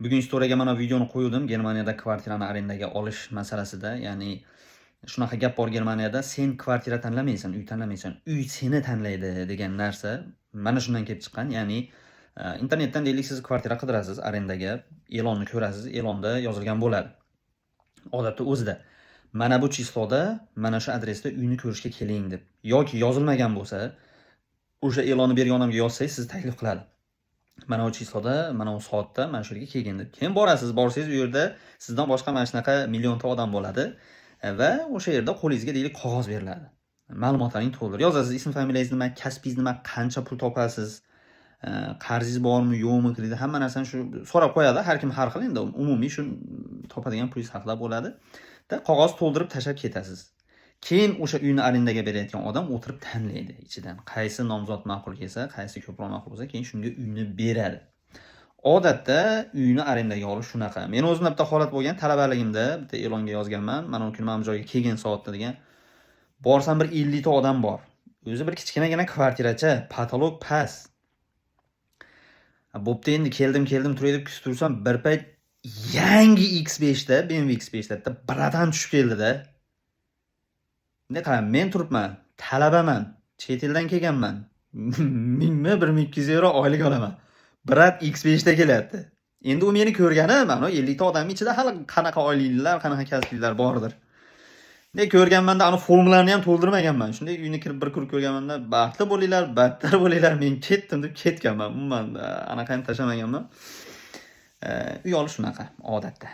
Bugun storyga mana videoni qo'yuvdim Germaniyada kvartirani arendaga olish masalasida. Ya'ni shunaqa gap bor Germaniyada: sen kvartira tanlamaysan, uy tanlamaysan, uy seni tanlaydi degan narsa mana shundan kelib chiqqan. Ya'ni internetdan, deylik, siz kvartira qidirasiz arendaga, e'lonni ko'rasiz, e'londa yozilgan bo'ladi. Odatda o'zida mana bu число da, mana shu adresda uyni ko'rishga keling deb yoki yozilmagan bo'lsa, o'sha e'lonni bergan odamga yozsangiz, sizni taklif qiladi. Mana bu число da, mana bu soatda mana shu yerga kelgin deb. Keyin borasiz, borsangiz, u yerda sizdan boshqa mana shunaqa millionta odam bo'ladi va o'sha yerda qo'lingizga, deylik, qog'oz beriladi. Ma'lumotlaringni to'ldir. Yozasiz, ism familiyangiz nima, kasbingiz nima, qancha pul topasiz, qarzingiz bormi, yo'qmi, kredit, hamma narsani shu so'rab qo'yadi. Har kim har xil endi, umumiy shu topadigan pulingiz haqida bo'ladi. Da qog'oz to'ldirib tashlab ketasiz. Keyin o'sha uyni arendaga berayotgan odam o'tirib tanlaydi ichidan. Qaysi nomzod ma'qul kelsa, qaysi ko'proq ma'qul bo'lsa, keyin shunga uyni beradi. Odatda uyni arendaga olish shunaqa. Meni o'zimda bitta holat bo'lgan, talabaligimda bitta e'longa yozganman. Mana bu kuni mana bu joyga kelgin soatda degan. Borsam, bir 50 ta odam bor. O'zi bir kichkinagina kvartiracha, потолок past. Bo'pti, endi keldim, keldim, turay deb kutib tursam, bir payt yangi X5 da, BMW X5 da bitta братан tushib keldi-da. Bunday qarang, men turibman, talabaman, chet eldan kelganman. 1000 mi, 1200 yevro oylik olaman. Брат X5 da kelyapti. Endi u meni ko'rgani, mana 50 ta odamning ichida hali qanaqa oyliklar, qanaqa kasbliklar bordir. Bunday ko'rganmanda, ani formlarni ham to'ldirmaganman. Shunday uyni kirib bir kur ko'rganmanda, baxtli bo'linglar, battar bo'linglar, men ketdim deb ketganman. Umuman anaqa ham tashlamaganman. Uy olish shunaqa odatda.